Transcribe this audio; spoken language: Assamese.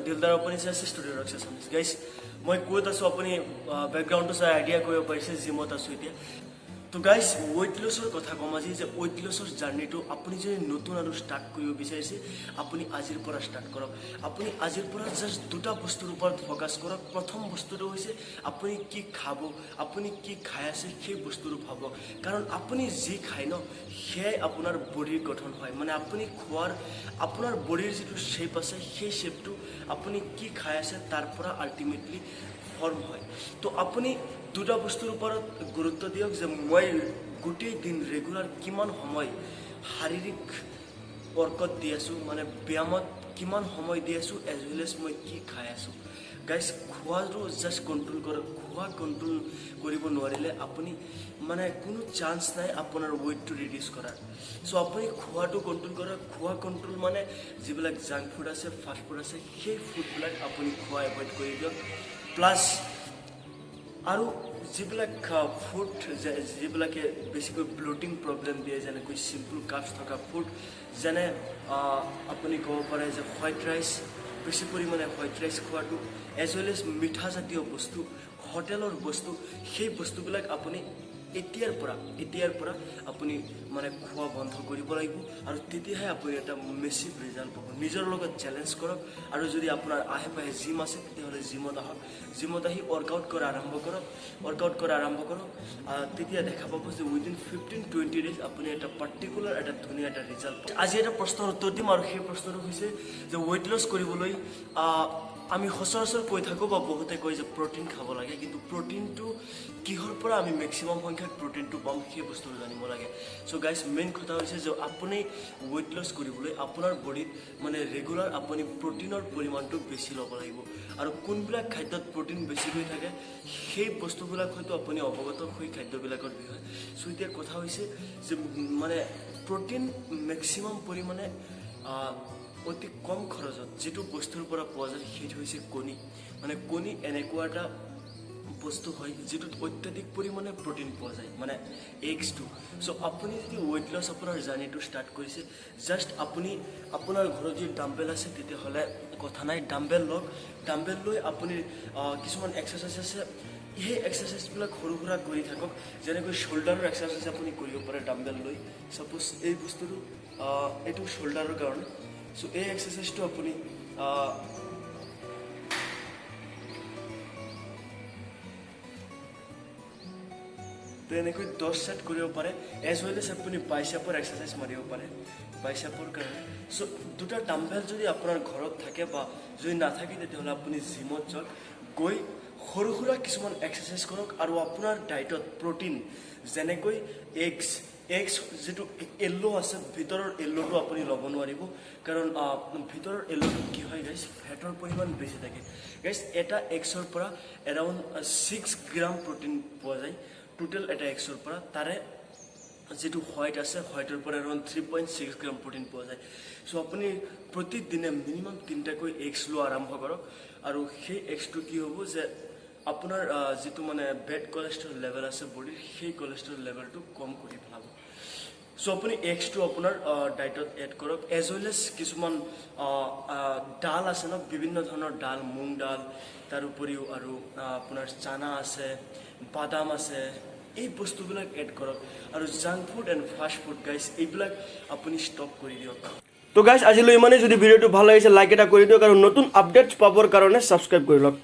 দিলদাৰ। আপুনি চাই আছে ষ্টুডিঅ' ৰক্স আছামিছ। গাইজ, মই ক'ত আছোঁ আপুনি বেকগ্ৰাউণ্ডটো চাই আইডিয়া কৰিব পাৰিছে, জিমত আছোঁ এতিয়া। তো গাইজ, ৱেইট লছৰ কথা ক'ম আজি যে ৱেইট লছৰ জাৰ্ণিটো আপুনি যদি নতুন আৰু ষ্টাৰ্ট কৰিব বিচাৰিছে, আপুনি আজিৰ পৰা ষ্টাৰ্ট কৰক। আপুনি আজিৰ পৰা জাষ্ট দুটা বস্তুৰ ওপৰত ফ'কাছ কৰক। প্ৰথম বস্তুটো হৈছে আপুনি কি খাব, আপুনি কি খাই আছে সেই বস্তুটো ভাবক। কাৰণ আপুনি যি খায় ন, সেয়াই আপোনাৰ বডিৰ গঠন হয়। মানে আপুনি খোৱাৰ, আপোনাৰ বডিৰ যিটো শ্বেপ আছে, সেই শ্বেপটো আপুনি কি খাই আছে তাৰ পৰা আল্টিমেটলি ফৰ্ম হয়। তো আপুনি দুটা বস্তুৰ ওপৰত গুৰুত্ব দিয়ক যে মই গোটেই দিন ৰেগুলাৰ কিমান সময় শাৰীৰিক ৱৰ্কত দি আছোঁ, মানে ব্যায়ামত কিমান সময় দি আছোঁ, এজ ৱেল এজ মই কি খাই আছোঁ। গাইজ, খোৱাটো জাষ্ট কণ্ট্ৰল কৰক। খোৱা কণ্ট্ৰল কৰিব নোৱাৰিলে আপুনি মানে কোনো চান্স নাই আপোনাৰ ৱেইটটো ৰিডিউচ কৰাৰ। চ' আপুনি খোৱাটো কণ্ট্ৰল কৰক। খোৱা কণ্ট্ৰল মানে যিবিলাক জাংক ফুড আছে, ফাষ্ট ফুড আছে, সেই ফুডবিলাক আপুনি খোৱা এভইড কৰি দিয়ক। প্লাছ আৰু যিবিলাক ফুড যিবিলাকে বেছিকৈ ব্লটিং প্ৰব্লেম দিয়ে, যেনেকৈ চিম্পল কাৰ্বছ থকা ফুড, যেনে আপুনি ক'ব পাৰে যে হোৱাইট ৰাইচ, বেছি পৰিমাণে হোৱাইট ৰাইচ খোৱাটো, এজ ৱেল এজ মিঠাজাতীয় বস্তু, হোটেলৰ বস্তু, সেই বস্তুবিলাক আপুনি এতিয়াৰ পৰা আপুনি মানে খোৱা বন্ধ কৰিব লাগিব আৰু তেতিয়াহে আপুনি এটা মেচিভ ৰিজাল্ট পাব। নিজৰ লগত চেলেঞ্জ কৰক আৰু যদি আপোনাৰ আশে পাশে জিম আছে, তেতিয়াহ'লে জিমত আহক। জিমত আহি ৱৰ্কআউট কৰা আৰম্ভ কৰক। ৱৰ্কআউট কৰা আৰম্ভ কৰক। তেতিয়া দেখা পাব যে উইদিন 15-20 ডেইজ আপুনি এটা পাৰ্টিকুলাৰ এটা ধুনীয়া এটা ৰিজাল্ট পাব। আজি এটা প্ৰশ্নৰ উত্তৰ দিম আৰু সেই প্ৰশ্নটো হৈছে যে ৱেইট লছ কৰিবলৈ আমি সচৰাচৰ কৈ থাকোঁ বা বহুতে কয় যে প্ৰ'টিন খাব লাগে, কিন্তু প্ৰ'টিনটো কিহৰ পৰা আমি মেক্সিমাম সংখ্যক প্ৰ'টিনটো পাম, সেই বস্তুটো জানিব লাগে। চ' গাইজ, মেইন কথা হৈছে যে আপুনি ৱেইট লছ কৰিবলৈ আপোনাৰ বডিত মানে ৰেগুলাৰ আপুনি প্ৰ'টিনৰ পৰিমাণটো বেছি ল'ব লাগিব। আৰু কোনবিলাক খাদ্যত প্ৰ'টিন বেছিকৈ থাকে, সেই বস্তুবিলাক হয়তো আপুনি অৱগত সেই খাদ্যবিলাকৰ বিষয়ে। চ' এতিয়া কথা হৈছে যে মানে প্ৰ'টিন মেক্সিমাম পৰিমাণে অতি কম খৰচত যিটো বস্তুৰ পৰা পোৱা যায়, সেইটো হৈছে কণী। মানে কণী এনেকুৱা এটা বস্তু হয় যিটোত অত্যাধিক পৰিমাণে প্ৰ'টিন পোৱা যায়, মানে এগছটো। চ' আপুনি যদি ৱেইট লছ আপোনাৰ জাৰ্ণিটো ষ্টাৰ্ট কৰিছে, জাষ্ট আপুনি আপোনাৰ ঘৰত যদি ডাম্বেল আছে তেতিয়াহ'লে কথা নাই, ডাম্বেল লওক। ডাম্বেল লৈ আপুনি কিছুমান এক্সাৰচাইজ আছে, সেই এক্সাৰচাইজবিলাক সৰু সুৰা কৰি থাকক। যেনেকৈ শ্বল্ডাৰৰ এক্সাৰচাইজ আপুনি কৰিব পাৰে ডাম্বেল লৈ। ছাপ'জ এই বস্তুটো এইটো শ্বল্ডাৰৰ কাৰণে। চ' এই এক্সাৰচাইজটো আপুনি তো এনেকৈ 10 ছেট কৰিব পাৰে। এজ ৱেল এজ আপুনি বাইচেপৰ এক্সাৰচাইজ মাৰিব পাৰে বাইচেপৰ কাৰণে। চ' দুটা ডাম্বেল যদি আপোনাৰ ঘৰত থাকে বা যদি নাথাকে, তেতিয়াহ'লে আপুনি জিমত যাওক, গৈ সৰু সুৰা কিছুমান এক্সাৰচাইজ কৰক আৰু আপোনাৰ ডাইটত প্ৰ'টিন যেনেকৈ এগছ, এগছ যিটো য়েল্ল' আছে, ভিতৰৰ য়েল্ল'টো আপুনি ল'ব নোৱাৰিব। কাৰণ ভিতৰৰ য়েল্ল'টোত কি হয় গাইজ, ফেটৰ পৰিমাণ বেছি থাকে। গাইজ, এটা এগছৰ পৰা এৰাউণ্ড 6 গ্ৰাম প্ৰ'টিন পোৱা যায় টোটেল এটা এগছৰ পৰা। তাৰে যিটো হোৱাইট আছে, হোৱাইটৰ পৰা এৰাউণ্ড 3.6 গ্ৰাম প্ৰ'টিন পোৱা যায়। চ' আপুনি প্ৰতিদিনে মিনিমাম তিনিটাকৈ এগছ লোৱা আৰম্ভ কৰক আৰু সেই এগছটো কি হ'ব যে আপোনাৰ যিটো মানে বেড কলেষ্ট্ৰল লেভেল আছে বডিৰ, সেই কলেষ্ট্ৰল লেভেলটো কম কৰি পেলাব। চ' আপুনি এগছটো আপোনাৰ ডাইটত এড কৰক। এজ ৱেল এজ কিছুমান আহ, আহ, ডাল আছে ন, বিভিন্ন ধৰণৰ ডাল, মুং ডাল, তাৰ উপৰিও আৰু আপোনাৰ চানা আছে, বাদাম আছে, এই বস্তুবিলাক এড কৰক। আৰু junk food and fast food, guys, এইবিলাক আপুনি ষ্টপ কৰি দিয়ক। তো গাইজ, আজিলৈ ইমানেই। যদি ভিডিঅ'টো ভাল লাগিছে, লাইক এটা কৰি দিয়ক আৰু নতুন আপডেটছ পাবৰ কাৰণে ছাবস্ক্ৰাইব কৰি লওক।